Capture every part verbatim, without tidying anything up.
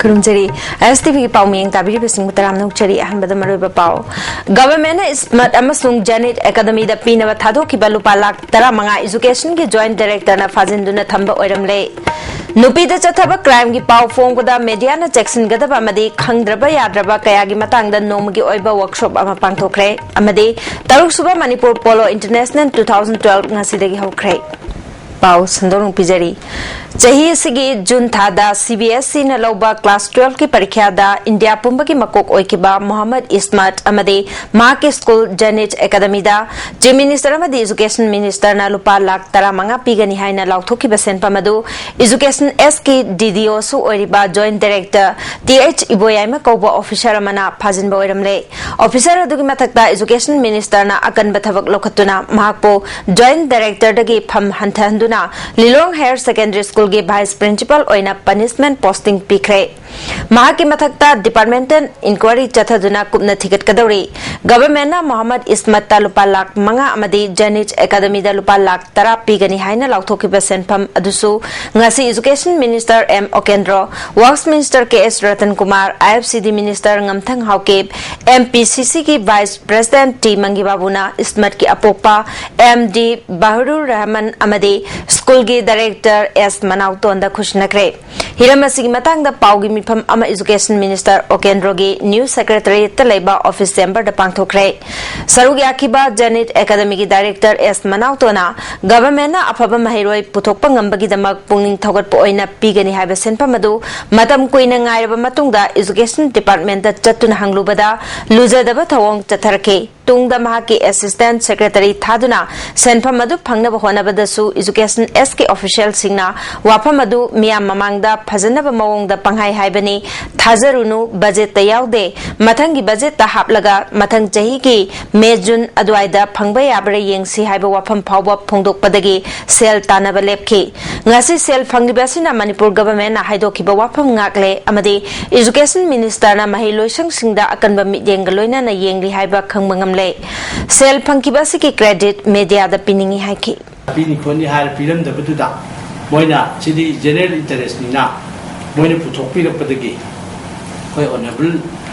ꯈꯨꯔꯨꯝꯖꯔꯤ꯫ ꯑꯦꯁ T ꯚꯤꯒꯤ ꯄꯥꯎ ꯃꯤꯌꯦꯡ ꯇꯥꯕꯤꯔꯤꯕꯁꯤꯡꯕꯨ ꯇꯔꯥꯝꯅ ꯑꯣꯛꯆꯔꯤ꯫ ꯑꯍꯥꯟꯕꯗ ꯃꯔꯨꯑꯣꯏꯕ ꯄꯥꯎ꯫ ꯒꯚꯔꯟꯃꯦꯟꯠꯅ ꯏꯁꯃꯠ ꯑꯃꯁꯨꯡ ꯖꯦꯅꯤꯠ ꯑꯦꯀꯥꯗꯃꯤꯗ ꯄꯤꯅꯕ ꯊꯥꯗꯣꯛꯈꯤꯕ ꯂꯨꯄꯥ ꯂꯥꯈ ꯇꯔꯥꯃꯉꯥ ꯏꯖꯨꯀꯦꯁꯟꯒꯤ ꯖꯣꯏꯟꯠ ꯗꯥꯏꯔꯦꯛꯇꯔꯅ ꯐꯥꯖꯤꯟꯗꯨꯅ ꯊꯝꯕ ꯑꯣꯏꯔꯝꯂꯦ꯫ ꯅꯨꯄꯤꯗ ꯆꯠꯊꯕ ꯀ꯭ꯔꯥꯏꯝꯒꯤ ꯄꯥꯎ ꯐꯣꯡꯕꯗ ꯃꯦꯗꯤꯌꯥꯅ ꯆꯦꯛꯁꯤꯟꯒꯗꯕ ꯑꯃꯗꯤ ꯈꯪꯗ꯭ꯔꯕ ꯌꯥꯗ꯭ꯔꯕ ꯀꯌꯥꯒꯤ ꯃꯇꯥꯡꯗ ꯅꯣꯡꯃꯒꯤ ꯑꯣꯏꯕ ꯋꯥꯔꯛꯁꯣꯞ ꯑꯃ ꯄꯥꯡꯊꯣꯛꯈ꯭ꯔꯦ꯫ ꯑꯃꯗꯤ ꯇꯔꯨꯛꯁꯨꯕ Manipur polo international two thousand twelve ꯉꯁꯤꯗꯒꯤ ꯍꯧꯈ꯭ꯔꯦ꯫ ꯄꯥꯎ ꯁꯟꯗꯣꯛꯅ ꯄꯤꯖꯔꯤ꯫ ꯆꯍꯤ ꯑꯁꯤꯒꯤ ꯖꯨꯟ ꯊꯥꯗ ꯁꯤ ꯕꯤ ꯑꯦꯁ ꯏꯅ ꯂꯧꯕ ꯀ꯭ꯂꯥꯁ ꯇ꯭ꯋꯦꯜꯐꯀꯤ ꯄꯔꯤꯈ꯭ꯌꯥꯗ ꯏꯟꯗꯤꯌꯥ ꯄꯨꯝꯕꯒꯤ ꯃꯀꯣꯛ ꯑꯣꯏꯈꯤꯕ ꯃꯣꯍꯝꯃꯗ ꯏꯁꯃꯠ ꯑꯃꯗꯤ ꯃꯍꯥꯛꯀꯤ ꯁ꯭ꯀꯨꯜ ꯖꯦꯅꯤꯠ ꯑꯦꯀꯥꯗꯃꯤꯗ ꯆꯤꯐ ꯃꯤꯅꯤꯁꯇꯔ ꯑꯃꯗꯤ ꯏꯖꯨꯀꯦꯁꯟ ꯃꯤꯅꯤꯁꯇꯔꯅ ꯂꯨꯄꯥ ꯂꯥꯈ ꯇꯔꯥꯃꯉꯥ ꯄꯤꯒꯅꯤ ꯍꯥꯏꯅ ꯂꯥꯎꯊꯣꯛꯈꯤꯕ ꯁꯦꯟꯐꯝ ꯑꯗꯨ ꯏꯖꯨꯀꯦꯁꯟ ꯑꯦꯁꯀꯤ ꯗꯤ ꯗꯤ ꯑꯣꯁꯨ ꯑꯣꯏꯔꯤꯕ ꯖꯣꯏꯟꯠ ꯗꯥꯏꯔꯦꯛꯇꯔ ꯇꯤ ꯑꯩꯆ ꯏꯕꯣꯌꯥꯏꯃ ꯀꯧꯕ ꯑꯣꯐꯤꯁꯔ ꯑꯃꯅ ꯐꯥꯖꯤꯟꯕ ꯑꯣꯏꯔꯝꯂꯦ꯫ ꯑꯣꯐꯤꯁꯔ ꯑꯗꯨꯒꯤ ꯃꯊꯛꯇ ꯏꯖꯨꯀꯦꯁꯟ ꯃꯤꯅꯤꯁꯇꯔꯅ ꯑꯀꯟꯕ ꯊꯕꯛ ꯂꯧꯈꯠꯇꯨꯅ ꯃꯍꯥꯛꯄꯨ ꯖꯣꯏꯟꯠ ꯗꯥꯏꯔꯦꯛꯇꯔꯗꯒꯤ ꯐꯝ ꯍꯟꯊꯍꯟꯗꯨꯅ ꯂꯤꯂꯣꯡ ꯍꯥꯌꯔ ꯁꯦꯀꯦꯟꯗꯔꯤ ꯁ꯭ꯀꯨꯜꯒꯤ ꯚꯥꯏꯁ ꯄ꯭ꯔꯤꯟꯁꯤꯄꯥꯜ ꯑꯣꯏꯅ ꯄꯅꯤꯁꯃꯦꯟꯠ ꯄꯣꯁꯇꯤꯡ ꯄꯤꯈ꯭ꯔꯦ꯫ ꯃꯍꯥꯛꯀꯤ ꯃꯊꯛꯇ ꯗꯤꯄꯥꯔꯠꯃꯦꯟꯇꯦꯜ ꯏꯟꯀ꯭ꯋꯥꯏꯔꯤ ꯆꯠꯊꯗꯨꯅ ꯀꯨꯞꯅ ꯊꯤꯒꯠꯀꯗꯧꯔꯤ꯫ ꯒꯚꯔꯟꯃꯦꯟꯠꯅ ꯃꯣꯍꯝꯃꯗ ꯏꯁꯃꯠꯇ ꯂꯨꯄꯥ ꯂꯥꯈ ꯃꯉꯥ ꯑꯃꯗꯤ ꯖꯦꯅꯤꯠ ꯑꯦꯀꯥꯗꯃꯤꯗ ꯂꯨꯄꯥ ꯂꯥꯈ ꯇꯔꯥ ꯄꯤꯒꯅꯤ ꯍꯥꯏꯅ ꯂꯥꯎꯊꯣꯛꯈꯤꯕ ꯁꯦꯟꯐꯝ ꯑꯗꯨꯁꯨ ꯉꯁꯤ education minister M Okendro, works minister K S Ratan Kumar, I F C D minister ꯉꯝꯊꯪ ꯍꯥꯎꯀꯤꯞ, ꯑꯦꯝ ꯄꯤ ꯁꯤ ꯁꯤꯒꯤ ꯚꯥꯏꯁ ꯄ꯭ꯔꯦꯁꯤꯗꯦꯟꯠ ꯇꯤ ꯃꯪꯒꯤꯕꯥꯕꯨꯅ ꯏꯁꯃꯠꯀꯤ ꯑꯄꯣꯛꯄ ꯑꯦꯝ ꯗꯤ ꯕꯍꯔꯨꯔ ꯔꯍꯃꯟ ꯑꯃꯗꯤ ꯁ꯭ꯀꯨꯜꯒꯤ ꯗꯥꯏꯔꯦꯛꯇꯔ ꯑꯦꯁ ꯃꯅꯥꯎꯇꯣꯟꯗ ꯈꯨꯠꯁꯤꯟꯅꯈ꯭ꯔꯦ꯫ ꯍꯤꯔꯝ ꯑꯁꯤꯒꯤ ꯃꯇꯥꯡꯗ ꯄꯥꯎꯒꯤ ꯃꯤꯐꯝ ꯑꯃ ꯏꯖꯨꯀꯦꯁꯟ ꯃꯤꯅꯤꯁꯇꯔ ꯑꯣꯀꯦꯟꯗ꯭ꯔꯣꯒꯤ ꯅ꯭ꯌꯨꯁ ꯁꯦꯀ꯭ꯔꯦꯇꯔꯤꯌꯦꯠꯇ ꯂꯩꯕ ꯑꯣꯐꯤꯁ ꯆꯦꯝꯕꯔꯗ ꯄꯥꯡꯊꯣꯛꯈ꯭ꯔꯦ꯫ ꯁꯔꯨꯛ ꯌꯥꯈꯤꯕ ꯖꯦꯅꯤꯠ ꯑꯦꯀꯥꯗꯃꯤꯒꯤ ꯗꯥꯏꯔꯦꯛꯇꯔ ꯑꯦꯁ ꯃꯅꯥꯎꯇꯣꯅ ꯒꯚꯔꯟꯃꯦꯟꯠꯅ ꯑꯐꯕ ꯃꯍꯩꯔꯣꯏ ꯄꯨꯊꯣꯛꯄ ꯉꯝꯕꯒꯤꯗꯃꯛ ꯄꯨꯛꯅꯤꯡ ꯊꯧꯒꯠꯄ ꯑꯣꯏꯅ ꯄꯤꯒꯅꯤ ꯍꯥꯏꯕ ꯁꯦꯟꯐꯝ ꯑꯗꯨ ꯃꯇꯝ ꯀꯨꯏꯅ ꯉꯥꯏꯔꯕ ꯃꯇꯨꯡꯗ ꯏꯖꯨꯀꯦꯁꯟ ꯗꯤꯄꯥꯔꯠꯃꯦꯟꯠꯇ ꯆꯠꯇꯨꯅ ꯍꯪꯂꯨꯕꯗ ꯂꯨꯖꯗꯕ ꯊꯧꯑꯣꯡ ꯆꯠꯊꯔꯛꯈꯤ꯫ ꯇꯨꯡꯗ ꯃꯍꯥꯛꯀꯤ ꯑꯦꯁꯤꯁꯇꯦꯟꯠ ꯁꯦꯀ꯭ꯔꯦꯇꯔꯤ ꯊꯥꯗꯨꯅ ꯁꯦꯟꯐꯝ ꯑꯗꯨ ꯐꯪꯅꯕ ꯍꯣꯠꯅꯕꯗꯁꯨ ꯏꯖꯨꯀꯦꯁꯟ ꯑꯦꯁꯀꯤ ꯑꯣꯐꯤꯁꯤꯌꯦꯜꯁꯤꯡꯅ ꯋꯥꯐꯝ ꯑꯗꯨ ꯃꯤꯌꯥꯝ ꯃꯃꯥꯡꯗ ꯐꯖꯅꯕ ꯃꯑꯣꯡꯗ ꯄꯪꯍꯥꯏ ꯍꯥꯏꯕꯅꯤ, ꯊꯥꯖꯔꯨꯅꯨ, ꯕꯖꯦꯠꯇ ꯌꯥꯎꯗꯦ, ꯃꯊꯪꯒꯤ ꯕꯖꯦꯠꯇ ꯍꯥꯞꯂꯒ ꯃꯊꯪ ꯆꯍꯤꯒꯤ ꯃꯦ ꯖꯨꯟ ꯑꯗꯨꯋꯥꯏꯗ ꯐꯪꯕ ꯌꯥꯕ꯭ꯔꯥ ꯌꯦꯡꯁꯤ ꯍꯥꯏꯕ ꯋꯥꯐꯝ ꯐꯥꯎꯕ ꯐꯣꯡꯗꯣꯛꯄꯗꯒꯤ ꯁꯦꯜ ꯇꯥꯟꯅꯕ ꯂꯦꯞꯈꯤ꯫ ꯉꯁꯤ ꯁꯦꯜ ꯐꯪꯂꯤꯕ ꯑꯁꯤꯅ ꯃꯅꯤꯄꯨꯔ ꯒꯚꯔꯟꯃꯦꯟꯠꯅ ꯍꯥꯏꯗꯣꯛꯈꯤꯕ ꯋꯥꯐꯝ ꯉꯥꯛꯂꯦ ꯑꯃꯗꯤ ꯏꯖꯨꯀꯦꯁꯟ ꯃꯤꯅꯤꯁꯇꯔꯅ ꯃꯍꯩꯂꯣꯏꯁꯪꯁꯤꯡꯗ ꯑꯀꯟꯕ ꯃꯤꯠꯌꯦꯡꯒ ꯂꯣꯏꯅꯅ ꯌꯦꯡꯂꯤ ꯍꯥꯏꯕ ꯈꯪꯕ ꯉꯝꯂꯦ꯫ ꯁꯦꯜ ꯐꯪꯈꯤꯕ ꯑꯁꯤꯒꯤ ꯀ꯭ꯔꯦꯗꯤꯠ ꯃꯦꯗꯤꯌꯥꯗ ꯄꯤꯅꯤꯡꯏ ꯍꯥꯏꯈꯤ꯫ ꯄꯤꯅꯤ ꯈꯣꯠꯅꯤ ꯍꯥꯏꯔ ꯄꯤꯔꯝꯗꯕꯗꯨꯗ ꯃꯣꯏꯅ ꯁꯤꯗꯤ ꯖꯦꯅꯔꯦꯜ ꯏꯟꯇꯔꯦꯁꯅꯤꯅ ꯃꯣꯏꯅ ꯄꯨꯊꯣꯛꯄꯤꯔꯛꯄꯗꯒꯤ ꯑꯩꯈꯣꯏ ꯑꯣꯅꯔꯦꯕꯜ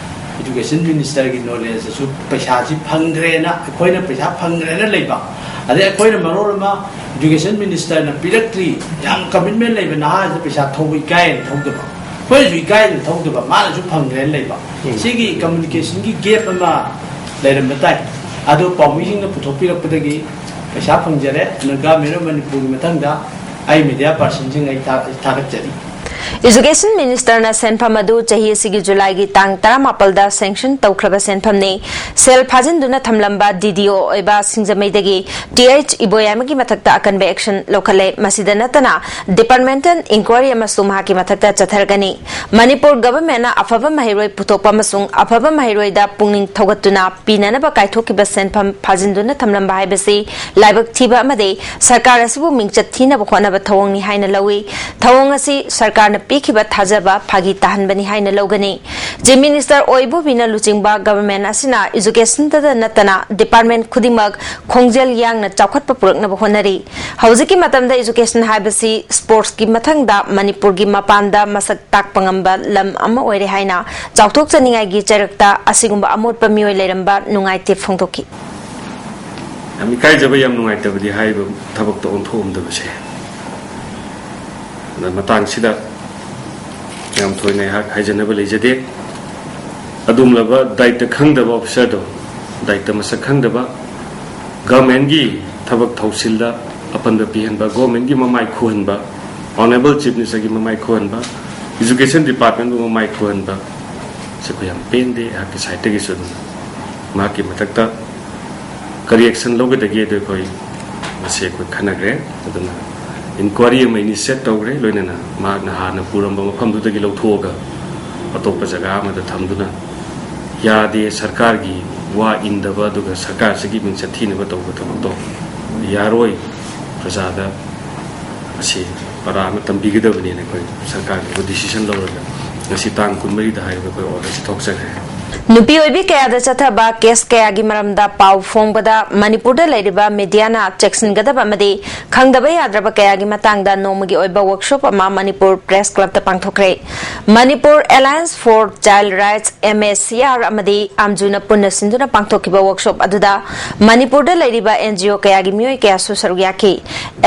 ꯏꯗꯨꯀꯦꯁꯟ ꯃꯤꯅꯤꯁꯇꯔꯒꯤ ꯅꯣꯂꯦꯖꯇꯁꯨ ꯄꯩꯁꯥꯁꯤ ꯐꯪꯈ꯭ꯔꯦꯅ, ꯑꯩꯈꯣꯏꯅ ꯄꯩꯁꯥ ꯐꯪꯈ꯭ꯔꯦꯅ ꯂꯩꯕ, ꯑꯗꯩ ꯑꯩꯈꯣꯏꯅ ꯃꯔꯣꯜ ꯑꯃ ꯏꯗꯨꯀꯦꯁꯟ ꯃꯤꯅꯤꯁꯇꯔꯅ ꯄꯤꯔꯛꯇ꯭ꯔꯤ, ꯌꯥꯝ ꯀꯃꯤꯠꯃꯦꯟ ꯂꯩꯕ ꯅꯍꯥꯁꯤꯗ ꯄꯩꯁꯥ ꯊꯧꯕ ꯏꯀꯥꯏꯅ ꯊꯧꯗꯕ, ꯑꯩꯈꯣꯏꯅꯁꯨ ꯏꯀꯥꯏꯗꯅ ꯊꯧꯗꯕ, ꯃꯥꯅꯁꯨ ꯐꯪꯈ꯭ꯔꯦꯅ ꯂꯩꯕ꯫ ꯎꯝ꯫ ꯁꯤꯒꯤ ꯀꯝꯃꯨꯅꯤꯀꯦꯁꯟꯒꯤ ꯒꯦꯞ ꯑꯃ ꯂꯩꯔꯝꯕ ꯇꯥꯏ꯫ ꯑꯗꯨ ꯄꯥꯎꯃꯤꯁꯤꯡꯅ ꯄꯨꯊꯣꯛꯄꯤꯔꯛꯄꯗꯒꯤ ꯄꯩꯁꯥ ꯐꯪꯖꯔꯦ꯫ ꯑꯗꯨꯅ Government of ꯃꯅꯤꯄꯨꯔꯒꯤ ꯃꯊꯪꯗ ꯑꯩ ꯃꯦꯗꯤꯌꯥ ꯄꯥꯔꯁꯟꯁꯤꯡ ꯑꯩ ꯊꯥ-, ꯊꯥꯒꯠꯆꯔꯤ꯫ ꯏꯖꯨꯀꯦꯁꯟ ꯃꯤꯅꯤꯁꯇꯔꯅ ꯁꯦꯟꯐꯝ ꯑꯗꯨ ꯆꯍꯤ ꯑꯁꯤꯒꯤ ꯖꯨꯂꯥꯏꯒꯤ ꯇꯥꯡ ꯇꯔꯥꯃꯥꯄꯜꯗ ꯁꯦꯡꯁꯟ ꯇꯧꯈ꯭ꯔꯕ ꯁꯦꯟꯐꯝꯅꯤ꯫ ꯁꯦꯜ ꯐꯥꯖꯤꯟꯗꯨꯅ ꯊꯝꯂꯝꯕ ꯗꯤ ꯗꯤ ꯑꯣ ꯑꯣꯏꯕ ꯁꯤꯡꯖꯃꯩꯗꯒꯤ ꯇꯤ ꯑꯩꯆ ꯏꯕꯣꯌꯥꯏꯃꯒꯤ ꯃꯊꯛꯇ ꯑꯀꯟꯕ ꯑꯦꯛꯁꯟ ꯂꯧꯈꯠꯂꯦ꯫ ꯃꯁꯤꯗ ꯅꯠꯇꯅ ꯗꯤꯄꯥꯔꯠꯃꯦꯟꯇꯦꯜ ꯏꯟꯀ꯭ꯋꯥꯔꯤ ꯑꯃꯁꯨ ꯃꯍꯥꯛꯀꯤ ꯃꯊꯛꯇ ꯆꯠꯊꯔꯒꯅꯤ꯫ ꯃꯅꯤꯄꯨꯔ ꯒꯚꯔꯟꯃꯦꯟꯠꯅ ꯑꯐꯕ ꯃꯍꯩꯔꯣꯏ ꯄꯨꯊꯣꯛꯄ ꯑꯃꯁꯨꯡ ꯑꯐꯕ ꯃꯍꯩꯔꯣꯏꯗ ꯄꯨꯛꯅꯤꯡ ꯊꯧꯒꯠꯇꯨꯅ ꯄꯤꯅꯅꯕ ꯀꯥꯏꯊꯣꯛꯈꯤꯕ ꯁꯦꯟꯐꯝ ꯐꯥꯖꯤꯟꯗꯨꯅ ꯊꯝꯂꯝꯕ ꯍꯥꯏꯕꯁꯤ ꯂꯥꯏꯕꯛ ꯊꯤꯕ ꯑꯃꯗꯤ ꯁꯔꯀꯥꯔ ꯑꯁꯤꯕꯨ ꯃꯤꯡꯆꯠ ꯊꯤꯅꯕ ꯍꯣꯠꯅꯕ ꯊꯧꯑꯣꯡꯅꯤ ꯍꯥꯏꯅ ꯂꯧꯏ꯫ ꯊꯧꯑꯣꯡ ꯑꯁꯤ ꯁꯔꯀꯥꯔꯅ ꯄꯤꯈꯤꯕ ꯊꯥꯖꯕ ꯐꯥꯒꯤ ꯇꯥꯍꯟꯕꯅꯤ ꯍꯥꯏꯅ ꯂꯧꯒꯅꯤ꯫ ꯆꯤꯐ ꯃꯤꯅꯤꯁꯇꯔ ꯑꯣ ꯏꯕꯣꯕꯤꯅ ꯂꯨꯆꯤꯡꯕ ꯒꯚꯔꯟꯃꯦꯟꯠ ꯑꯁꯤꯅ ꯏꯖꯨꯀꯦꯁꯟꯗꯇ ꯅꯠꯇꯅ ꯗꯤꯄꯥꯔꯠꯃꯦꯟꯠ ꯈꯨꯗꯤꯡꯃꯛ ꯈꯣꯡꯖꯦꯜ ꯌꯥꯡꯅ ꯆꯥꯎꯈꯠꯄ ꯄꯨꯔꯛꯅꯕ ꯍꯣꯠꯅꯔꯤ꯫ ꯍꯧꯖꯤꯛꯀꯤ ꯃꯇꯝꯗ ꯏꯖꯨꯀꯦꯁꯟ ꯍꯥꯏꯕꯁꯤ ꯁ꯭ꯄꯣꯔꯠꯁꯀꯤ ꯃꯊꯪꯗ ꯃꯅꯤꯄꯨꯔꯒꯤ ꯃꯄꯥꯟꯗ ꯃꯁꯛ ꯇꯥꯛꯄ ꯉꯝꯕ ꯂꯝ ꯑꯃ ꯑꯣꯏꯔꯦ ꯍꯥꯏꯅ ꯆꯥꯎꯊꯣꯛꯆꯅꯤꯡꯉꯥꯏꯒꯤ ꯆꯩꯔꯛꯇ ꯑꯁꯤꯒꯨꯝꯕ ꯑꯃꯣꯠꯄ ꯃꯤꯑꯣꯏ ꯂꯩꯔꯝꯕ ꯅꯨꯡꯉꯥꯏꯇꯦ ꯐꯣꯡꯗꯣꯛꯈꯤ꯫ ꯌꯥꯝ ꯏꯀꯥꯏꯖꯕ, ꯌꯥꯝ ꯅꯨꯡꯉꯥꯏꯇꯕꯗꯤ ꯍꯥꯏꯔꯤꯕ ꯊꯕꯛꯇ ꯑꯣꯟꯊꯣꯛꯑꯝꯗꯕꯁꯦ꯫ ꯑꯗ ꯃꯇꯥꯡꯁꯤꯗ ꯌꯥꯝ ꯊꯣꯏꯅ ꯑꯩꯍꯥꯛ ꯍꯥꯏꯖꯅꯕ ꯂꯩꯖꯗꯦ꯫ ꯑꯗꯨꯒꯨꯝꯂꯕ ꯗꯥꯏꯇ ꯈꯪꯗꯕ ꯑꯣꯐꯤꯁꯥꯔꯗꯣ, ꯗꯥꯏꯇ ꯃꯁꯛ ꯈꯪꯗꯕ, ꯒꯚꯔꯟꯃꯦꯟꯠꯀꯤ ꯊꯕꯛ ꯊꯧꯁꯤꯜꯗ ꯑꯄꯟꯕ ꯄꯤꯍꯟꯕ, ꯒꯚꯔꯟꯃꯦꯟꯠꯀꯤ ꯃꯃꯥꯏ ꯈꯨꯍꯟꯕ, ꯑꯣꯅꯔꯦꯕꯜ ꯆꯤꯐ ꯃꯤꯅꯤꯁꯇꯔꯒꯤ ꯃꯃꯥꯏ ꯈꯨꯍꯟꯕ, ꯏꯖꯨꯀꯦꯁꯟ ꯗꯤꯄꯥꯔꯠꯃꯦꯟꯠꯕꯨ ꯃꯃꯥꯏ ꯈꯨꯍꯟꯕ, ꯁꯤ ꯑꯩꯈꯣꯏ ꯌꯥꯝ ꯄꯦꯟꯗꯦ꯫ ꯑꯩꯍꯥꯛꯀꯤ ꯁꯥꯏꯠꯇꯒꯤꯁꯨ ꯑꯗꯨꯝ ꯃꯍꯥꯛꯀꯤ ꯃꯊꯛꯇ ꯀꯔꯤ ꯑꯦꯛꯁꯟ ꯂꯧꯒꯗꯒꯦ ꯑꯗꯨ ꯑꯩꯈꯣꯏ ꯃꯁꯤ ꯑꯩꯈꯣꯏ ꯈꯟꯅꯈ꯭ꯔꯦ꯫ ꯑꯗꯨꯅ ꯏꯟꯀ꯭ꯋꯥꯔꯤ ꯑꯃ ꯏꯅꯤꯁꯤꯌꯦꯠ ꯇꯧꯈ꯭ꯔꯦ, ꯂꯣꯏꯅꯅ ꯃꯍꯥꯛꯅ ꯍꯥꯟꯅ ꯄꯨꯔꯝꯕ ꯃꯐꯝꯗꯨꯗꯒꯤ ꯂꯧꯊꯣꯛꯑꯒ ꯑꯇꯣꯞꯄ ꯖꯒꯥ ꯑꯃꯗ ꯊꯝꯗꯨꯅ ꯌꯥꯗꯦ, ꯁꯔꯀꯥꯔꯒꯤ ꯋꯥ ꯏꯟꯗꯕ ꯑꯗꯨꯒ ꯁꯔꯀꯥꯔꯁꯤꯒꯤ ꯃꯤꯡꯆꯠ ꯊꯤꯅꯕ ꯇꯧꯕ ꯊꯕꯛꯇꯣ ꯌꯥꯔꯣꯏ, ꯄ꯭ꯔꯖꯥꯗ ꯃꯁꯤ ꯄꯔꯥ ꯑꯃ ꯇꯝꯕꯤꯒꯗꯕꯅꯦꯅ ꯑꯩꯈꯣꯏ ꯁꯔꯀꯥꯔꯒꯤ ꯑꯣꯏꯕ ꯗꯤꯁꯤꯖꯟ ꯂꯧꯔꯒ ꯉꯁꯤ ꯇꯥꯡ ꯀꯨꯟꯃꯔꯤꯗ ꯍꯥꯏꯔꯤꯕ ꯑꯩꯈꯣꯏ ꯑꯣꯔꯗꯔꯁꯤ ꯊꯣꯛꯆꯈ꯭ꯔꯦ꯫ ꯅꯨꯄꯤ ꯑꯣꯏꯕꯤ ꯀꯌꯥꯗ ꯆꯠꯊꯕ ꯀꯦꯁ ꯀꯌꯥꯒꯤ ꯃꯔꯝꯗ ꯄꯥꯎ ꯐꯣꯡꯕꯗ ꯃꯅꯤꯄꯨꯔꯗ ꯂꯩꯔꯤꯕ ꯃꯤꯗꯤꯌꯥꯅ ꯆꯦꯛꯁꯤꯟꯒꯗꯕ ꯑꯃꯗꯤ ꯈꯪꯗꯕ ꯌꯥꯗ꯭ꯔꯕ ꯀꯌꯥꯒꯤ ꯃꯇꯥꯡꯗ ꯅꯣꯡꯃꯒꯤ ꯑꯣꯏꯕ ꯋꯥꯔꯛꯁꯣꯞ ꯑꯃ ꯃꯅꯤꯄꯨꯔ ꯄ꯭ꯔꯦꯁ ꯀ꯭ꯂꯕꯇ ꯄꯥꯡꯊꯣꯛꯈ꯭ꯔꯦ꯫ Manipur alliance for child rights, M A C R, ꯑꯃꯗꯤ ꯑꯥꯝꯖꯨꯅ ꯄꯨꯟꯅ ꯁꯤꯟꯗꯨꯅ ꯄꯥꯡꯊꯣꯛꯈꯤꯕ ꯋꯥꯔꯛꯁꯣꯞ ꯑꯗꯨꯗ ꯃꯅꯤꯄꯨꯔꯗ ꯂꯩꯔꯤꯕ ꯑꯦꯟ ꯖꯤ ꯑꯣ ꯀꯌꯥꯒꯤ ꯃꯤꯑꯣꯏ ꯀꯌꯥꯁꯨ ꯁꯔꯨꯛ ꯌꯥꯈꯤ꯫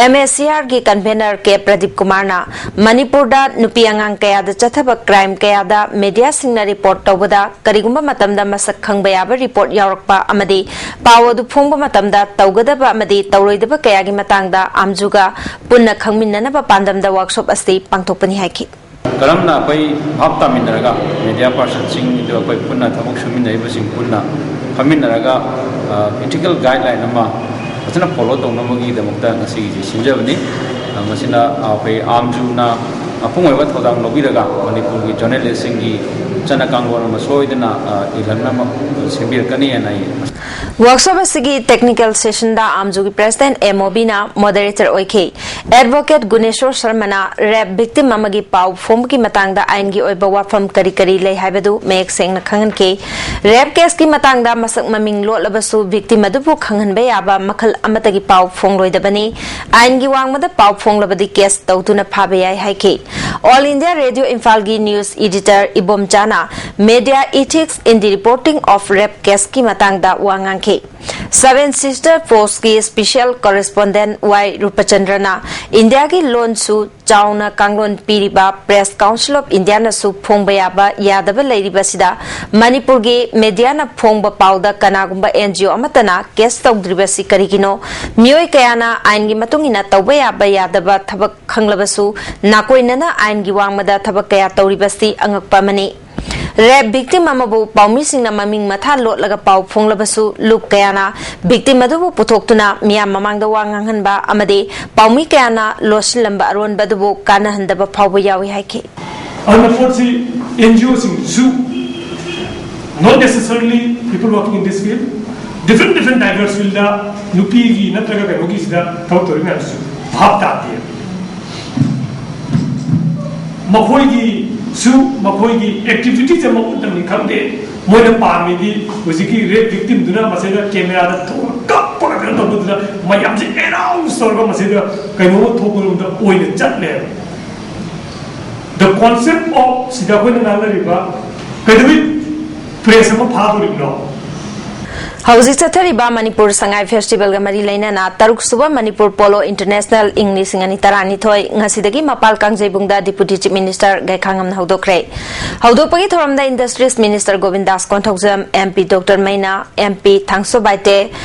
ꯑꯦꯝ ꯑꯦ ꯁꯤ ꯑꯥꯔꯒꯤ ꯀꯟꯚꯦꯅꯔ ꯀꯦ ꯄ꯭ꯔꯗꯤꯞ ꯀꯨꯃꯥꯔꯅ ꯃꯅꯤꯄꯨꯔꯗ ꯅꯨꯄꯤ ꯑꯉꯥꯡ ꯀꯌꯥꯗ ꯆꯠꯊꯕ ꯀ꯭ꯔꯥꯏꯝ ꯀꯌꯥꯗ ꯃꯤꯗꯤꯌꯥꯁꯤꯡꯅ ꯔꯤꯄꯣꯔꯠ ꯇꯧꯕꯗ ꯀꯔꯤꯒꯨꯝꯕ ꯃꯇꯝꯗ ꯃꯁꯛ ꯈꯪꯕ ꯌꯥꯕ ꯔꯤꯄꯣꯔꯠ ꯌꯥꯎꯔꯛꯄ ꯑꯃꯗꯤ ꯄꯥꯎ ꯑꯗꯨ ꯐꯣꯡꯕ ꯃꯇꯝꯗ ꯇꯧꯒꯗꯕ ꯑꯃꯗꯤ ꯇꯧꯔꯣꯏꯗꯕ ꯀꯌꯥꯒꯤ ꯃꯇꯥꯡꯗ ꯑꯥꯝꯖꯨꯒ ꯄꯨꯟꯅ ꯈꯪꯃꯤꯟꯅꯅꯕ ꯄꯥꯟꯗꯝꯗ ꯋꯥꯔꯛꯁꯣꯞ ꯑꯁꯤ ꯄꯥꯡꯊꯣꯛꯄꯅꯤ ꯍꯥꯏꯈꯤ꯫ ꯀꯔꯝꯅ ꯑꯩꯈꯣꯏ ꯚꯥꯞ ꯇꯥꯃꯤꯟꯅꯔꯒ, ꯃꯦꯗꯤꯌꯥ ꯄꯥꯔꯁꯟꯁꯤꯡ, ꯑꯗꯨꯒ ꯑꯩꯈꯣꯏ ꯄꯨꯟꯅ ꯊꯕꯛ ꯁꯨꯃꯤꯟꯅꯔꯤꯕꯁꯤꯡ ꯄꯨꯟꯅ ꯐꯝꯃꯤꯟꯅꯔꯒ, ꯑ, ethical guideline ꯑꯃ ꯐꯖꯅ ꯐꯣꯂꯣ ꯇꯧꯅꯕꯒꯤꯗꯃꯛꯇ ꯉꯁꯤꯒꯤꯁꯤ ꯁꯤꯟꯖꯕꯅꯤ꯫ ꯑ, ꯃꯁꯤꯅ, ꯑ, ꯑꯩꯈꯣꯏ ꯑꯥꯝꯖꯨꯅ ꯃꯄꯨꯡ ꯑꯣꯏꯕ ꯊꯧꯗꯥꯡ ꯂꯧꯕꯤꯔꯒ ꯃꯅꯤꯄꯨꯔꯒꯤ ꯖꯔꯅꯦꯂꯤꯁꯁꯤꯡꯒꯤ ꯆꯠꯅ ꯀꯥꯡꯂꯣꯟ ꯑꯃ ꯁꯣꯏꯗꯅ, ꯑ, ꯏꯜꯍꯟꯅꯕ ꯁꯦꯝꯕꯤꯔꯛꯀꯅꯤ ꯍꯥꯏꯅ ꯑꯩ ꯋꯥꯔꯛꯁꯣꯞ ꯑꯁꯤꯒꯤ ꯇꯦꯛꯅꯤꯀꯦꯜ ꯁꯦꯁꯟꯗ ꯑꯥꯝꯖꯨꯒꯤ ꯄ꯭ꯔꯦꯁꯤꯗꯦꯟꯠ ꯑꯦꯝ ꯑꯣꯕꯤꯅ ꯃꯣꯗꯔꯦꯇꯔ ꯑꯣꯏꯈꯤ꯫ ꯑꯦꯗꯚꯣꯀꯦꯠ ꯒꯨꯅꯦꯁꯣꯔ ꯁꯔꯃꯅ ꯔꯦꯞ ꯚꯤꯛꯇꯤꯝ ꯑꯃꯒꯤ ꯄꯥꯎ ꯐꯣꯡꯕꯒꯤ ꯃꯇꯥꯡꯗ ꯑꯥꯏꯟꯒꯤ ꯑꯣꯏꯕ ꯋꯥꯐꯝ ꯀꯔꯤ ꯀꯔꯤ ꯂꯩ ꯍꯥꯏꯕꯗꯨ ꯃꯌꯦꯛ ꯁꯦꯡꯅ ꯈꯪꯍꯟꯈꯤ꯫ ꯔꯦꯞ ꯀꯦꯁꯀꯤ ꯃꯇꯥꯡꯗ ꯃꯁꯛ ꯃꯃꯤꯡ ꯂꯣꯠꯂꯕꯁꯨ ꯚꯤꯛꯇꯤꯝ ꯑꯗꯨꯕꯨ ꯈꯪꯍꯟꯕ ꯌꯥꯕ ꯃꯈꯜ ꯑꯃꯠꯇꯒꯤ ꯄꯥꯎ ꯐꯣꯡꯂꯣꯏꯗꯕꯅꯤ꯫ ꯑꯥꯏꯟꯒꯤ ꯋꯥꯡꯃꯗ ꯄꯥꯎ ꯐꯣꯡꯂꯕꯗꯤ ꯀꯦꯁ ꯇꯧꯗꯨꯅ ꯐꯥꯕ ꯌꯥꯏ ꯍꯥꯏꯈꯤ꯫ ꯑꯣꯜ ꯏꯟꯗꯤꯌꯥ ꯔꯦꯗꯤꯑꯣ ꯏꯝꯐꯥꯜꯒꯤ ꯅ꯭ꯌꯨꯁ ꯏꯗꯤꯇꯔ ꯏꯕꯣꯝꯆꯥꯅ Media Ethics in the Reporting of Rape Caseꯀꯤ ꯃꯇꯥꯡꯗ ꯋꯥ ꯉꯥꯡꯈꯤ꯫ ꯁꯚꯦꯟ ꯁꯤꯁꯇꯔ ꯄꯣꯁꯀꯤ ꯁ꯭ꯄꯦꯁꯤꯌꯦꯜ ꯀꯣꯔꯦꯁꯄꯣꯟꯗꯦꯟꯠ ꯋꯥꯏ ꯔꯨꯄꯆꯟꯗ꯭ꯔꯅ ꯏꯟꯗꯤꯌꯥꯒꯤ ꯂꯣꯟꯁꯨ ꯆꯥꯎꯅ ꯀꯥꯡꯂꯣꯟ ꯄꯤꯔꯤꯕ Press Council of Indiaꯅꯁꯨ ꯐꯣꯡꯕ ꯌꯥꯕ ꯌꯥꯗꯕ ꯂꯩꯔꯤꯕꯁꯤꯗ ꯃꯅꯤꯄꯨꯔꯒꯤ ꯃꯦꯗꯤꯌꯥꯅ ꯐꯣꯡꯕ ꯄꯥꯎꯗ ꯀꯅꯥꯒꯨꯝꯕ ꯑꯦꯟ ꯖꯤ ꯑꯣ ꯑꯃꯠꯇꯅ ꯀꯦꯁ ꯇꯧꯗ꯭ꯔꯤꯕꯁꯤ ꯀꯔꯤꯒꯤꯅꯣ? ꯃꯤꯑꯣꯏ ꯀꯌꯥꯅ ꯑꯥꯏꯟꯒꯤ ꯃꯇꯨꯡ ꯏꯟꯅ ꯇꯧꯕ ꯌꯥꯕ ꯌꯥꯗꯕ ꯊꯕꯛ ꯈꯪꯂꯕꯁꯨ ꯅꯥꯀꯣꯏꯅꯅ ꯑꯥꯏꯟꯒꯤ ꯋꯥꯡꯃꯗ ꯊꯕꯛ ꯀꯌꯥ ꯇꯧꯔꯤꯕꯁꯤ ꯑꯉꯛꯄ ꯑꯃꯅꯤ꯫ ꯔꯦꯞ ꯚꯤꯛꯇꯤꯝ ꯑꯃꯕꯨ ꯄꯥꯎꯃꯤꯁꯤꯡꯅ ꯃꯃꯤꯡ ꯃꯊꯥ ꯂꯣꯠꯂꯒ ꯄꯥꯎ ꯐꯣꯡꯂꯕꯁꯨ ꯂꯨꯞ ꯀꯌꯥꯅ ꯚꯤꯛꯇꯤꯝ ꯑꯗꯨꯕꯨ ꯄꯨꯊꯣꯛꯇꯨꯅ ꯃꯤꯌꯥꯝ ꯃꯃꯥꯡꯗ ꯋꯥ ꯉꯥꯡꯍꯟꯕ ꯑꯃꯗꯤ ꯄꯥꯎꯃꯤ ꯀꯌꯥꯅ ꯂꯣꯠꯁꯤꯜꯂꯝꯕ ꯑꯔꯣꯟꯕ ꯑꯗꯨꯕꯨ ꯀꯥꯟꯅꯍꯟꯗꯕ ꯐꯥꯎꯕ ꯌꯥꯎꯏ ꯍꯥꯏꯈꯤ꯫ ꯑꯗꯨꯅ ꯄꯣꯠꯁꯤ ꯑꯦꯟ ꯖꯤ ꯑꯣꯁꯤꯡꯁꯨ, not necessarily people working in this field, different different diverse fieldꯗ ꯅꯨꯄꯤꯒꯤ ꯅꯠꯇ꯭ꯔꯒ ꯀꯩꯅꯣꯒꯤꯁꯤꯗ ꯊꯕꯛ ꯇꯧꯔꯤ ꯃꯌꯥꯝꯁꯤꯁꯨ ꯚꯥꯞ ꯇꯥꯗꯦ꯫ ꯃꯈꯣꯏꯒꯤꯁꯨ ꯃꯈꯣꯏꯒꯤ ꯑꯦꯛꯇꯤꯚꯤꯇꯤꯁ ꯑꯃ ꯎꯠꯅꯕꯅꯤ ꯈꯪꯗꯦ, ꯃꯣꯏꯅ ꯄꯥꯝꯃꯤꯗꯤ ꯍꯧꯖꯤꯛꯀꯤ ꯔꯦꯞ ꯚꯤꯛꯇꯤꯝꯗꯨꯅ ꯃꯁꯤꯗ ꯀꯦꯃꯦꯔꯥꯗ ꯊꯣꯛꯑꯒ ꯀꯞꯄꯒ ꯀꯩꯅꯣ ꯇꯧꯕꯗꯨꯗ ꯃꯌꯥꯝꯁꯦ ꯑꯦꯅꯥꯎꯟꯁ ꯇꯧꯔꯒ ꯃꯁꯤꯗ ꯀꯩꯅꯣꯝꯃ ꯊꯣꯛꯄꯔꯣꯝꯗ ꯑꯣꯏꯅ ꯆꯠꯂꯦꯕ꯫ The concept of ꯁꯤꯗ ꯑꯩꯈꯣꯏꯅ ꯉꯥꯡꯅꯔꯤꯕ ꯀꯩꯗꯧꯕꯩ ꯄ꯭ꯔꯦꯁ ꯑꯃ ꯐꯥꯗꯣꯔꯤꯕꯅꯣ? ꯍꯧꯖꯤꯛ ꯆꯠꯊꯔꯤꯕ ꯃꯅꯤꯄꯨꯔ ꯁꯉꯥꯏ ꯐꯦꯁꯇꯤꯚꯦꯜꯒ ꯃꯔꯤ ꯂꯩꯅꯅ ꯇꯔꯨꯛ ꯁꯨꯕ ꯃꯅꯤꯄꯨꯔ ꯄꯣꯂꯣ ꯏꯟꯇꯔꯅꯦꯁꯅꯦꯜ ꯏꯪ ꯂꯤꯁꯤꯡ ꯑꯅꯤ ꯇꯔꯥꯅꯤꯊꯣꯏ ꯉꯁꯤꯗꯒꯤ ꯃꯄꯥꯜ ꯀꯥꯡꯖꯩꯕꯨꯡꯗ ꯗꯤꯄꯨꯇꯤ ꯆꯤꯐ ꯃꯤꯅꯤꯁꯇꯔ ꯒꯩꯈꯥꯉꯝꯅ ꯍꯧꯗꯣꯛꯈ꯭ꯔꯦ꯫ ꯍꯧꯗꯣꯛꯄꯒꯤ ꯊꯧꯔꯝꯗ industries minister Govindas Konthoujam, M P doctor ꯃꯩꯅꯥ, M P Thangso Baite,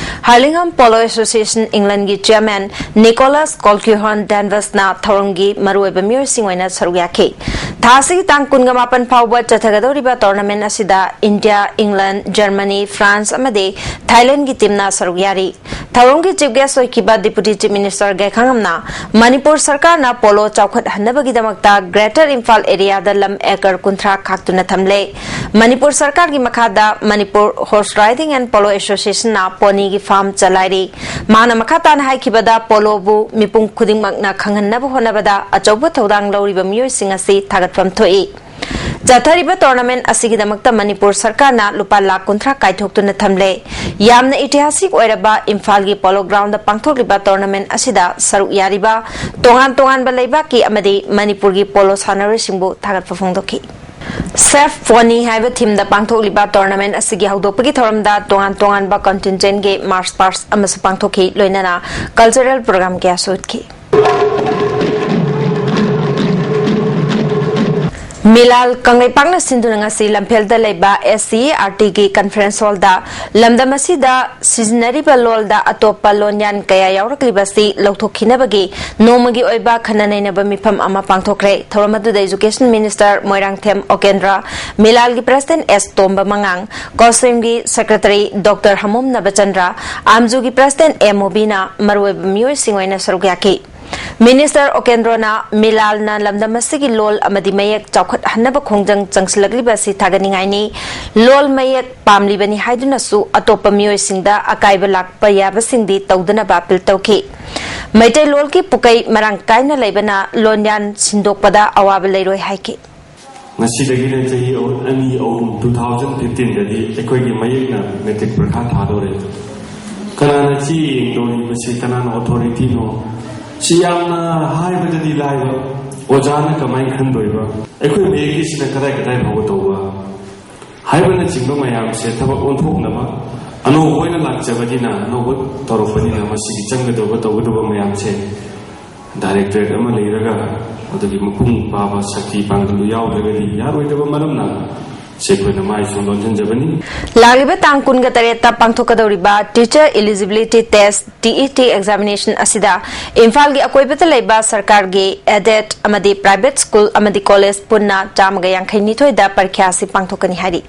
Hurlingham polo association ꯏꯪꯂꯦꯟꯒꯤ ꯆꯤꯌꯔꯃꯦꯟ ꯅꯤꯀꯣꯂꯥꯁ ꯀꯣꯜꯀ꯭ꯌꯨꯍꯣꯟ ꯗꯦꯟꯚꯁꯅ ꯊꯧꯔꯝꯒꯤ ꯃꯔꯨꯑꯣꯏꯕ ꯃꯤꯑꯣꯏꯁꯤꯡ ꯑꯣꯏꯅ ꯁꯔꯨꯛ ꯌꯥꯈꯤ꯫ ꯊꯥ ꯑꯁꯤꯒꯤ ꯇꯥꯡ ꯀꯨꯟꯒ ꯃꯥꯄꯟ ꯐꯥꯎꯕ ꯆꯠꯊꯒꯗꯧꯔꯤꯕ ꯇꯣꯔꯅꯥꯃꯦꯟ ꯑꯁꯤꯗ ꯏꯟꯗꯤꯌꯥ, ꯏꯪꯂꯦꯟ, ꯖꯔꯃꯅꯤ, ꯐ꯭ꯔꯥꯟꯁ ꯑꯃꯗꯤ ꯊꯥꯏꯂꯦꯟꯒꯤ ꯇꯤꯝꯅ ꯁꯔꯨꯛ ꯌꯥꯔꯤ꯫ ꯊꯧꯔꯝꯒꯤ ꯆꯤꯐ ꯒꯦꯁ ꯑꯣꯏꯈꯤꯕ ꯗꯤꯄꯨꯇꯤ ꯆꯤꯐ ꯃꯤꯅꯤꯁꯇꯔ ꯒꯩꯈꯥꯉꯝꯅ ꯃꯅꯤꯄꯨꯔ ꯁꯔꯀꯥꯔꯅ ꯄꯣꯂꯣ ꯆꯥꯎꯈꯠꯍꯟꯅꯕꯒꯤꯗꯃꯛꯇ ꯒ꯭ꯔꯦꯇꯔ ꯏꯝꯐꯥꯜ ꯑꯦꯔꯤꯌꯥꯗ ꯂꯝ ꯑꯦꯀꯔ ꯀꯨꯟꯊ꯭ꯔꯥ ꯈꯥꯛꯇꯨꯅ ꯊꯝꯂꯦ꯫ ꯃꯅꯤꯄꯨꯔ ꯁꯔꯀꯥꯔꯒꯤ ꯃꯈꯥꯗ Manipur horse riding and polo ꯑꯦꯁꯣꯁꯤꯌꯦꯁꯟꯅ ꯄꯣꯅꯤꯒꯤ ꯐꯥꯔꯝ ꯆꯂꯥꯏꯔꯤ꯫ ꯃꯥꯅ ꯃꯈꯥ ꯇꯥꯅ ꯍꯥꯏꯈꯤꯕꯗ, ꯄꯣꯂꯣꯕꯨ ꯃꯤꯄꯨꯝ ꯈꯨꯗꯤꯡꯃꯛꯅ ꯈꯪꯍꯟꯅꯕ ꯍꯣꯠꯅꯕꯗ ꯑꯆꯧꯕ ꯊꯧꯗꯥꯡ ꯂꯧꯔꯤꯕ ꯃꯤꯑꯣꯏꯁꯤꯡ ꯑꯁꯤ ꯊꯥꯒꯠꯐꯝ ꯊꯣꯛꯏ꯫ ꯆꯠꯊꯔꯤꯕ ꯇꯣꯔꯅꯥꯃꯦꯟ ꯑꯁꯤꯒꯤꯗꯃꯛꯇ ꯃꯅꯤꯄꯨꯔ ꯁꯔꯀꯥꯔꯅ ꯂꯨꯄꯥ ꯂꯥꯈ ꯀꯨꯟꯊ꯭ꯔꯥ ꯀꯥꯏꯊꯣꯛꯇꯨꯅ ꯊꯝꯂꯦ꯫ ꯌꯥꯝꯅ ꯏꯇꯤꯍꯥꯁꯤꯛ ꯑꯣꯏꯔꯕ ꯏꯝꯐꯥꯜꯒꯤ ꯄꯣꯂꯣ ꯒ꯭ꯔꯥꯎꯟꯗ ꯄꯥꯡꯊꯣꯛꯂꯤꯕ ꯇꯣꯔꯅꯥꯃꯦꯟ ꯑꯁꯤꯗ ꯁꯔꯨꯛ ꯌꯥꯔꯤꯕ ꯇꯣꯉꯥꯟ ꯇꯣꯉꯥꯟꯕ ꯂꯩꯕꯥꯛꯀꯤ ꯑꯃꯗꯤ ꯃꯅꯤꯄꯨꯔꯒꯤ ꯄꯣꯂꯣ ꯁꯥꯟꯅꯔꯣꯏꯁꯤꯡꯕꯨ ꯊꯥꯒꯠꯄ ꯐꯣꯡꯗꯣꯛꯈꯤ꯫ ꯁꯦꯐ ꯄꯣꯅꯤ ꯍꯥꯏꯕ ꯊꯤꯝꯗ ꯄꯥꯡꯊꯣꯛꯂꯤꯕ ꯇꯣꯔꯅꯥꯃꯦꯟ ꯑꯁꯤꯒꯤ ꯍꯧꯗꯣꯛꯄꯒꯤ ꯊꯧꯔꯝꯗ ꯇꯣꯉꯥꯟ ꯇꯣꯉꯥꯟꯕ ꯀꯟꯇꯤꯟꯖꯦꯟꯒꯤ ꯃꯥꯔꯆ ꯄꯥꯁ ꯑꯃꯁꯨ ꯄꯥꯡꯊꯣꯛꯈꯤ, ꯂꯣꯏꯅꯅ ꯀꯜꯆꯔꯦꯜ ꯄ꯭ꯔꯣꯒ꯭ꯔꯥꯝ ꯀꯌꯥꯁꯨ ꯎꯠꯈꯤ꯫ ꯃꯤꯂꯥꯜ ꯀꯪꯂꯩꯄꯥꯛꯅ ꯁꯤꯟꯗꯨꯅ ꯉꯁꯤ ꯂꯝꯐꯦꯜꯗ ꯂꯩꯕ ꯑꯦꯁ ꯁꯤ ꯏ ꯑꯥꯔ ꯇꯤꯒꯤ ꯀꯟꯐꯔꯦꯟꯁ ꯍꯣꯜꯗ ꯂꯝꯗꯝ ꯑꯁꯤꯗ ꯁꯤꯖꯤꯟꯅꯔꯤꯕ ꯂꯣꯜꯗ ꯑꯇꯣꯞꯄ ꯂꯣꯟꯌꯥꯟ ꯀꯌꯥ ꯌꯥꯎꯔꯛꯂꯤꯕꯁꯤ ꯂꯧꯊꯣꯛꯈꯤꯅꯕꯒꯤ ꯅꯣꯡꯃꯒꯤ ꯑꯣꯏꯕ ꯈꯟꯅ ꯅꯩꯅꯕ ꯃꯤꯐꯝ ꯑꯃ ꯄꯥꯡꯊꯣꯛꯈ꯭ꯔꯦ꯫ ꯊꯧꯔꯝ ꯑꯗꯨꯗ ꯏꯖꯨꯀꯦꯁꯟ ꯃꯤꯅꯤꯁꯇꯔ ꯃꯣꯏꯔꯥꯡꯊꯦꯝ ꯑꯣꯀꯦꯟꯗ꯭ꯔ, ꯃꯤꯂꯥꯜꯒꯤ ꯄ꯭ꯔꯦꯁꯤꯗꯦꯟꯠ ꯑꯦꯁ ꯇꯣꯝꯕ ꯃꯉꯥꯡ, ꯀꯣꯁꯤꯝꯒꯤ ꯁꯦꯀ꯭ꯔꯦꯇꯔꯤ ꯗꯣꯛꯇꯔ ꯍꯃꯣꯝ ꯅꯕꯆꯟꯗ꯭ꯔ, ꯑꯥꯝꯖꯨꯒꯤ ꯄ꯭ꯔꯦꯁꯤꯗꯦꯟꯠ ꯑꯦ ꯃꯣꯕꯤꯅ ꯃꯔꯨꯑꯣꯏꯕ ꯃꯤꯑꯣꯏꯁꯤꯡ ꯑꯣꯏꯅ ꯁꯔꯨꯛ ꯌꯥꯈꯤ꯫ ꯃꯤꯅꯤꯁꯇꯔ ꯑꯣꯀꯦꯟꯗ꯭ꯔꯣꯅ ꯃꯤꯂꯥꯜꯅ ꯂꯝꯗꯝ ꯑꯁꯤꯒꯤ ꯂꯣꯜ ꯑꯃꯗꯤ ꯃꯌꯦꯛ ꯆꯥꯎꯈꯠꯍꯟꯅꯕ ꯈꯣꯡꯖꯪ ꯆꯪꯁꯤꯜꯂꯛꯂꯤꯕ ꯑꯁꯤ ꯊꯥꯒꯠꯅꯤꯡꯉꯥꯏꯅꯤ꯫ ꯂꯣꯜ ꯃꯌꯦꯛ ꯄꯥꯝꯂꯤꯕꯅꯤ ꯍꯥꯏꯗꯨꯅꯁꯨ ꯑꯇꯣꯞꯄ ꯃꯤꯑꯣꯏꯁꯤꯡꯗ ꯑꯀꯥꯏꯕ ꯂꯥꯛꯄ ꯌꯥꯕꯁꯤꯡꯗꯤ ꯇꯧꯗꯅꯕ ꯑꯄꯤꯜ ꯇꯧꯈꯤ꯫ ꯃꯩꯇꯩꯂꯣꯜꯒꯤ ꯄꯨꯀꯩ ꯃꯔꯥꯡ ꯀꯥꯏꯅ ꯂꯩꯕꯅ ꯂꯣꯟꯌꯥꯟ ꯁꯤꯟꯗꯣꯛꯄꯗ ꯑꯋꯥꯕ ꯂꯩꯔꯣꯏ ꯍꯥꯏꯈꯤ꯫ ꯉꯁꯤꯗꯒꯤꯅ ꯆꯍꯤ ꯑꯅꯤ ꯑꯍꯨꯝ, ꯇꯨ ꯊꯥꯎꯖꯟ ꯐꯤꯐꯇꯤꯟꯗꯗꯤ ꯑꯩꯈꯣꯏꯒꯤ ꯃꯌꯦꯛꯅ ꯃꯦꯇ꯭ꯔꯤꯛ ꯄꯔꯤꯈꯥ ꯊꯥꯗꯣꯔꯦ꯫ ꯀꯅꯥꯅ ꯆꯦ ꯌꯦꯡꯗꯣꯔꯤꯕꯁꯤ? ꯀꯅꯥꯅ ꯑꯣꯊꯣꯔꯤꯇꯤꯅꯣ? ꯁꯤ ꯌꯥꯝꯅ ꯍꯥꯏꯕꯗꯗꯤ ꯂꯥꯏꯕ, ꯑꯣꯖꯥꯅ ꯀꯃꯥꯏꯅ ꯈꯟꯗꯣꯏꯕ? ꯑꯩꯈꯣꯏ ꯃꯌꯦꯛꯀꯤꯁꯤꯅ ꯀꯗꯥꯏ ꯀꯗꯥꯏ ꯐꯥꯎꯕ ꯇꯧꯕ? ꯍꯥꯏꯕꯅꯆꯤꯡꯕ ꯃꯌꯥꯝꯁꯦ ꯊꯕꯛ ꯑꯣꯟꯊꯣꯛꯅꯕ, ꯑꯅꯧꯕ ꯑꯣꯏꯅ ꯂꯥꯛꯆꯕꯅꯤꯅ, ꯑꯅꯧꯕ ꯇꯧꯔꯛꯄꯅꯤꯅ, ꯃꯁꯤꯒꯤ ꯆꯪꯒꯗꯧꯕ, ꯇꯧꯒꯗꯧꯕ ꯃꯌꯥꯝꯁꯦ ꯗꯥꯏꯔꯦꯛꯇꯣꯔꯦꯠ ꯑꯃ ꯂꯩꯔꯒ, ꯑꯗꯨꯒꯤ ꯃꯄꯨꯡ ꯐꯥꯕ ꯁꯛꯇꯤ ꯄꯥꯡꯒꯜꯗꯨ ꯌꯥꯎꯗ꯭ꯔꯒꯗꯤ ꯌꯥꯔꯣꯏꯗꯕ ꯃꯔꯝꯅ ꯁꯤ ꯑꯩꯈꯣꯏꯅ ꯃꯥꯏ ꯁꯣꯟ ꯂꯣꯟꯁꯤꯟꯖꯕꯅꯤ꯫ ꯂꯥꯛꯂꯤꯕ ꯇꯥꯡ ꯀꯨꯟꯒ ꯇꯔꯦꯠꯇ ꯄꯥꯡꯊꯣꯛꯀꯗꯧꯔꯤꯕ Teacher Eligibility Test, T E T examination ꯑꯁꯤꯗ ꯏꯝꯐꯥꯜꯒꯤ ꯑꯀꯣꯏꯕꯗ ꯂꯩꯕ ꯁꯔꯀꯥꯔꯒꯤ aided ꯑꯃꯗꯤ private school ꯑꯃꯗꯤ college ꯄꯨꯟꯅ ꯆꯥꯝꯃꯒ ꯌꯥꯡꯈꯩ ꯅꯤꯊꯣꯏꯗ ꯄꯔꯤꯈ꯭ꯌꯥ ꯑꯁꯤ ꯄꯥꯡꯊꯣꯛꯀꯅꯤ ꯍꯥꯏꯔꯤ꯫